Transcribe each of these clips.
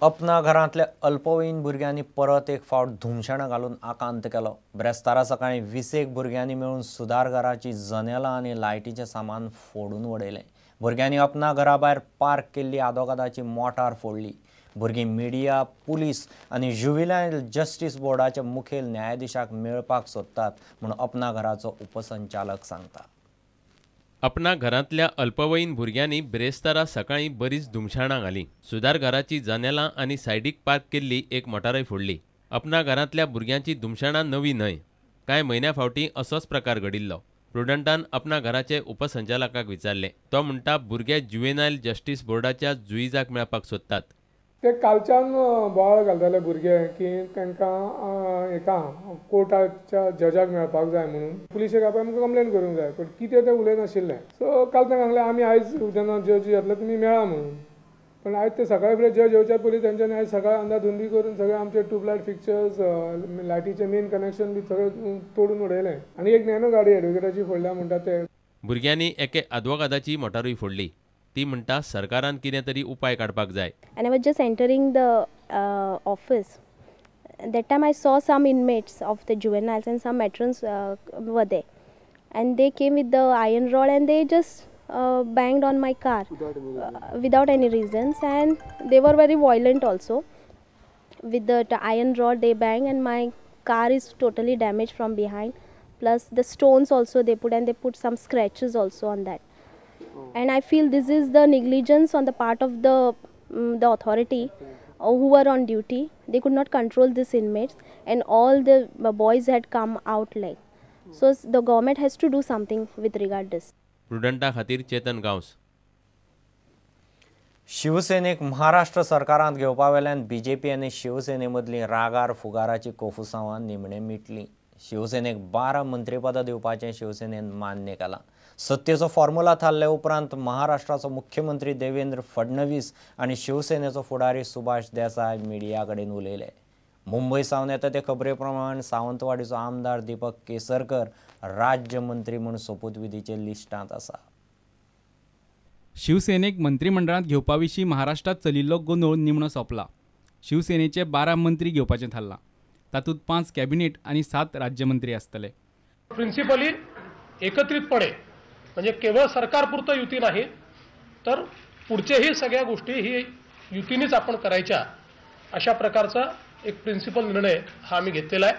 अपना घरांतल्या अल्पवयीन भुरग्यांनी परत एक फावट धुमशेणां घालून आकांत केलो. ब्रेस्तारा सकाळीं 20 भुरग्यांनी मेळून सुदारघराची जनेलां आनी लायटीचें सामान फोडून उडयलें. भुरग्यांनी अपना घरा भायर पार्क केल्ली आदोगादाची मोटार फोडली. भुरगीं मिडिया, पुलीस आनी ज्युवेनायल जस्टीस बोर्डाच्या मुखेल न्यायाधीशाक मेळपाक सोदतात म्हूण अपना घराचो उपसंचालक सांगता. अपना घरांतल्या अल्पवयीन भुरग्यांनी ब्रेस्तारा सकाळीं बरीच धुमशाणां घालीं. सुदारघराची जनेलां आनी सायडीक पार्क केल्ली एक मोटारय फोडली. अपना घरांतल्या भुरग्यांची धुमशाणां नवी न्हय, कांय म्हयन्या फावटीं असोच प्रकार घडिल्लो. प्रुडंटान अपना घराचे उपसंचालकाक विचारलें, तो म्हणटा भुरगे ज्युवेनायल जस्टीस बोर्डाच्या जुईजाक मेळपाक सोदतात. ते कालच्यान बोवाळ घालताले भुरगे की तांकां एका कोर्टाच्या जजाक मेळपाक जाय म्हणून. पुलिशेक आपणे आमकां कंप्लेन करूंक जाय, पूण कितें तें उलयनाशिल्लें. सो काल तांकां सांगलें आमी आयज जेन्ना जज येतले तुमी मेळा म्हणून. पण आयज ते सकाळी फुडें जज येवच्या पयलीं तेंच्यांनी आयज सकाळी अंदाधुंदी करून सगळे आमचे ट्यूबलायट फिक्चर्स, लायटीचें मेन कनेक्शन बी सगळें तोडून उडयलें आनी एक नॅनो गाडी एडवोकेटाची फोडल्या म्हणटा ते. भुरग्यांनी एके आदवोगादाची मोटारूय फोडली. ती म्हणटा सरकारान कितें तरी उपाय काडपाक जाय. And I was just entering the office. That time I saw some inmates of the juveniles and some matrons were there. And they came with the iron rod and they just banged on my car without any reasons, and they were very violent also. With the iron rod they banged and my car is totally damaged from behind. Plus the stones also they put, and they put some scratches also on that. And I feel this is the negligence on the part of the authority who were on duty. They could not control these inmates and all the boys had come out like. So the government has to do something with regard this. प्रुडंटा खातीर चेतन गांवस. शिवसेनेक महाराष्ट्र सरकारांत घेवपा वेल्यान BJP आनी शिवसेने मदलीं रागार फुगाराची कोफुसांवां निमणें मिटलीं. शिवसेनेक 12 मंत्रीपदां दिवपाचें शिवसेनेन मान्य केलां. सत्तेचो फॉर्म्युला थारले उपरांत महाराष्ट्राचो मुख्यमंत्री देवेंद्र फडणवीस आनी शिवसेनेचो फुडारी सुभाष देसाय मिडिया कडेन उलयले. मुंबय सावन येता ते खबरे प्रमाण सावंतवाडीचो आमदार दीपक केसरकर राज्यमंत्री म्हूण सोपूतविधीचे लिस्टांत आसा. शिवसेनेक मंत्रिमंडळांत घेवपा विशीं महाराष्ट्रांत चलिल्लो गोंदळ निमणो सोंपला. शिवसेनेचे 12 मंत्री घेवपाचें थारलां. तातूंत 5 कॅबिनेट आनी 7 राज्यमंत्री आसतले. प्रिन्सिपली एकत्रितपणे म्हणजे केवळ सरकारपुरतं युती नाही तर पुढचेही सगळ्या गोष्टी ही युतीनेच आपण करायच्या अशा प्रकारचा एक प्रिन्सिपल निर्णय हा आम्ही घेतलेला आहे.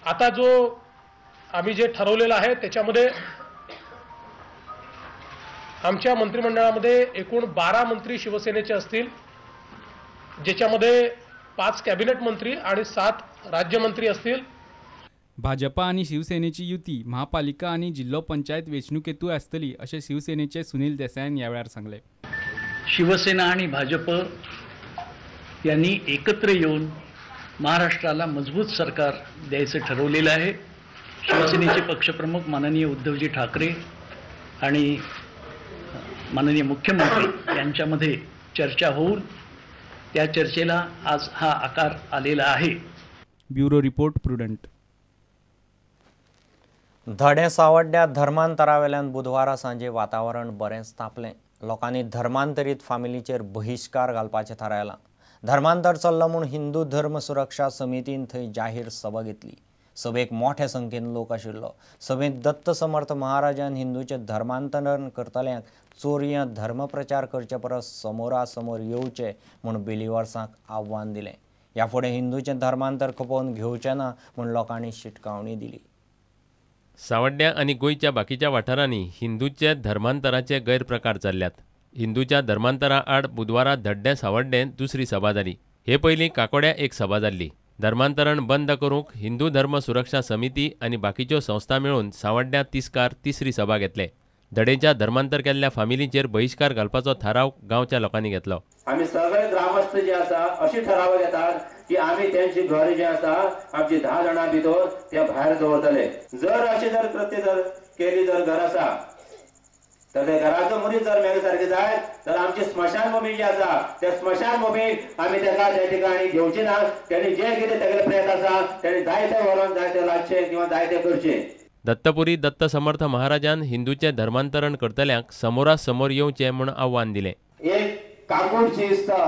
आता जो आम्ही जे ठरवलेलं आहे त्याच्यामध्ये आमच्या मंत्रिमंडळामध्ये एकूण 12 मंत्री शिवसेनेचे असतील, ज्याच्यामध्ये 5 कॅबिनेट मंत्री आणि 7 राज्यमंत्री असतील. भाजपा आनी शिवसेनेची युती महापालिका आनी जिल्हो पंचायत वेंचणुकेंतूय आसतली अशें शिवसेनेचे सुनील देसायान ह्या वेळार सांगलें. शिवसेना आणि भाजप यांनी एकत्र येऊन महाराष्ट्राला मजबूत सरकार द्यायचं ठरवलेलं आहे. शिवसेनेचे पक्षप्रमुख माननीय उद्धवजी ठाकरे आणि माननीय मुख्यमंत्री यांच्यामध्ये चर्चा होऊन त्या चर्चेला आज हा आकार आलेला आहे. Bureau report, Prudent. धडें सावड्ड्या धर्मांतरावेल्यान बुधवारा सांजे वातावरण बरेंच तापलें. लोकांनी धर्मांतरीत फामिलीचेर बहिश्कार घालपाचें थारायलां. धर्मांतर चल्लां म्हूण हिंदू धर्म सुरक्षा समितीन थंय जाहीर सभा घेतली. सभेक मोठ्या संख्येन लोक आशिल्लो. सभेंत दत्त समर्थ महाराजान हिंदूचें धर्मांतरण करतल्यांक चोरयां धर्मप्रचार करचे परस समोरासमोर येवचे म्हूण बिलिवर्सांक आव्हान दिलें. ह्या फुडें हिंदूचें धर्मांतर खपोवन घेवचें ना म्हूण लोकांनी शिटकावणी दिली. सावड्ड्या आनी गोंयच्या बाकीच्या वाठारांनी हिंदूचे धर्मांतराचे गैरप्रकार चल्ल्यात. हिंदूच्या धर्मांतरा आड बुधवारा धड्डें सावड्डें दुसरी सभा जाली. हे पयलीं काकोड्या एक सभा जाल्ली. धर्मांतरण बंद करूंक हिंदू धर्म सुरक्षा समिती आनी बाकीच्यो संस्था मेळून सावड्ड्या तिस्कार तिसरी सभा घेतले. धडेच्या धर्मांतर केल्ल्या फामिलींचेर बहिश्कार घालपाचो थाराव गांवच्या लोकांनी घेतलो. आमी सगळे ग्रामस्थ जे आसा अशी ठराव घेतात की आमी त्यांची घर जे आसा आमची 10 जाणां भितर ते भायर दवरतले. जर अशी जर कृत्य जर केली जर घर आसा तर ते घराचो मनीस जर मेले सारखे जाय तर आमची स्मशानभूमी जी आसा त्या स्मशानभूमीक आमी ताका त्या ठिकाणी घेवचे ना. त्यांनी जे कितें तेगेले प्रयत्न आसा त्यांनी जायते व्हरोन जायते लादचे किंवा जायते करचे. दत्तपुरी दत्त समर्थ महाराजान हिंदूचे धर्मांतरण करतल्यांक समोरासमोर येवचें म्हूण आव्हान दिलें. एक काकूटशी दिसता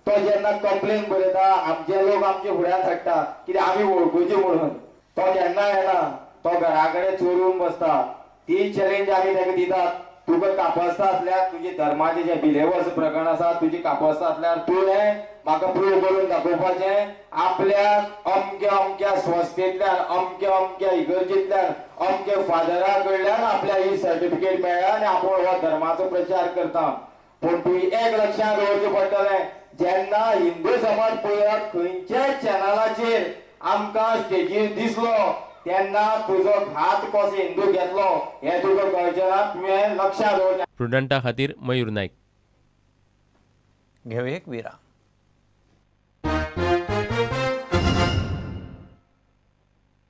तो जेन्ना कंप्लेन बरयता आमचे लोक आमचे फुड्यान धाडटा कित्याक आमी वळखुचे म्हणून. तो केन्ना येना, तो घरा कडेन चोरून बसता. ती चॅलेंज आमी ताका दितात, तुका कापस्ता आसल्यार तुजे धर्माचे जे बिलेवर्स प्रकरण आसा तुजी कापस्ता आसल्यार तुवें म्हाका प्रूव करून दाखोवपाचें आपल्याक अमक्या अमक्या संस्थेंतल्यान अमक्या अमक्या इगर्जेंतल्यान अमक्या फादरा कडल्यान आपल्याक ही सर्टिफिकेट मेळ्ळा आनी आपूण हो धर्माचो प्रचार करता. पूण तुवें एक लक्षांत दवरचें पडटलें, जेन्ना हिंदू समाज पळयात खंयच्याय चॅनलाचेर आमकां स्टेजीर दिसलो तेन्ना तुजो घात कसो हिंदू घेतलो हें तुका कळचें ना. तुवें लक्षांत दवरचें. प्रुडंटा खातीर मयूर नायक. घेवया एक विराम.